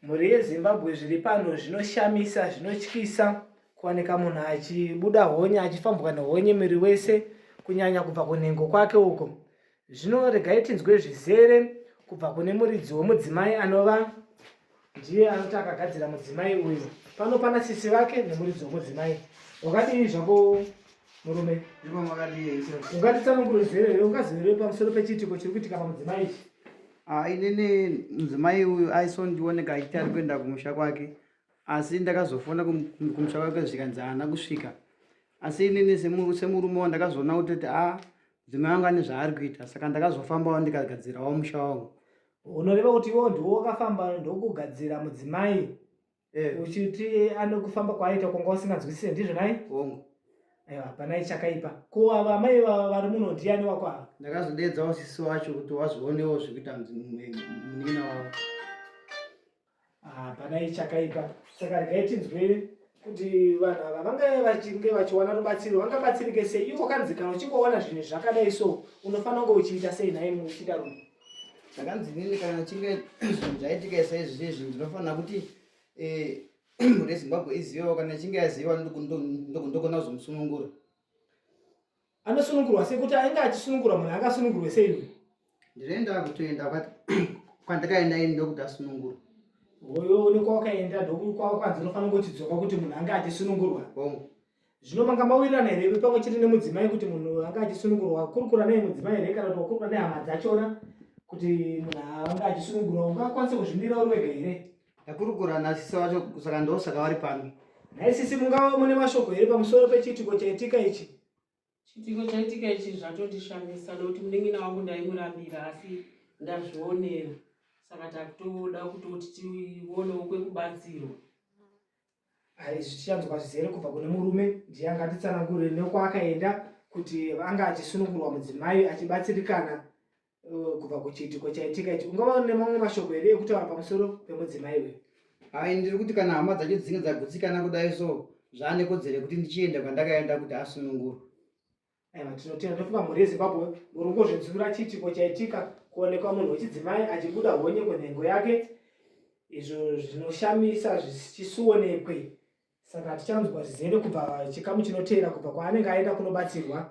Mhuri yeZimbabwe zviri pano zvinoshamisa, zvinotyisa kuwanika munhu achibuda honye achifambwa nehonye miri wese kunyanya kubva kunhengo kwake uko. Zvino regai tinzwe zvizere kubva kune muridzi wemudzimai anova ndiye anoti akagadzira mudzimai uyu. Pano pana sisi vake nemuridzi wemudzimai. Wakadii zvako murume? Ndiko makadii ise. Ungatitsanangure zvizere here ungazive pamusoro pechiitiko chiri kuitika pamudzimai ichi? Ah, inini mudzimai uyu aisondioneka achiti ari kuenda kumusha kwake asi ndakazofona kumusha kwake zvikanzi haana kusvika asi inini semurume wa ndakazoona kutoti a ah, mudzimai wangu ane zvaari kuita saka ndakazofambawo ndikagadzirawo musha wangu. Unoreva kuti iwewo ndiwo wakafamba ndokugadzira mudzimai eh. Uchiti ane kufamba kwaaita kwanga usinganzwisise ndizvo nhai? Hongu. Aiwa hapanai chakaipa. Ko ava amai vari muno ndiani wako ava? Ndakazodeedzawo sisi wacho kuti wazvionewo zviri kuita munin'ina wavo. Hapanai chakaipa. Saka regai tinzwe kuti vanhu ava vanga vachinge vachiwana rubatsiro vangabatsirike sei? Iwo kanzi kana uchinge waona zvinhu zvakadai so unofanira kunge uchiita sei nhai muchida rudo? Ndakanzi inini kana chinge zvinhu zvaitika saizvi izvi ndinofanira kuti eh, mhuri yeZimbabwe izivewo kana ichinge yaziva ndogona kuzomusunungura. Anosunungurwa sei? Kuti ainge achisunungurwa munhu angasunungurwe sei uyu? Ndinoenda kutoenda kwandakaenda ini ndokuti asunungurwa. Uyo une kwawakaenda ndokukwanzi unofanira kuchidzoka kuti munhu ange achisunungurwa. Hongu. Zvino manga mawirirana here pamwe chete nemudzimai kuti munhu anga achisunungurwa? Wakurukura naye mudzimai here kana kuti wakurukura nehama dzachona kuti munhu anga achisunungurwa? Ungakwanise kuzvimira uri wega here? Ndakurukura nasisi wacho saka ndosaka vari pano. Nhai sisi mungava mune mashoko here pamusoro pechiitiko chaitika ichi? Chiitiko chaitika ichi zvatondishamisa nokuti munin'ina wangu ndaimurambira asi ndazvionera saka takutoda kutoti tionewo kwekubatsirwa. Izvi tichanzwa zvizere kubva kune murume ndiye angatitsanangurire nekwaakaenda kuti anga achisunungurwa mudzimai achibatsirikana eh, kubva kuchiitiko chaitika ichi. Ungava nemamwe mashoko here ekutaura pamusoro pemudzimai uyu? Hai, ndiri kuti kana hama dzacho dzinge dzagutsikana kudai so zvaane kodzero yekuti ndichienda kwandakaenda kuti asunungurwe. Aiwa tinotenda ndofunga mhuri yeZimbabwe muri kungozvidzura chiitiko chaitika kuonekwa munhu wechidzimai achibuda honye kunhengo yake izvo zvinoshamisa zvichisionekwe saka tichanzwa zvizere kubva chikamu chinoteera kubva kwaanenge aenda kunobatsirwa.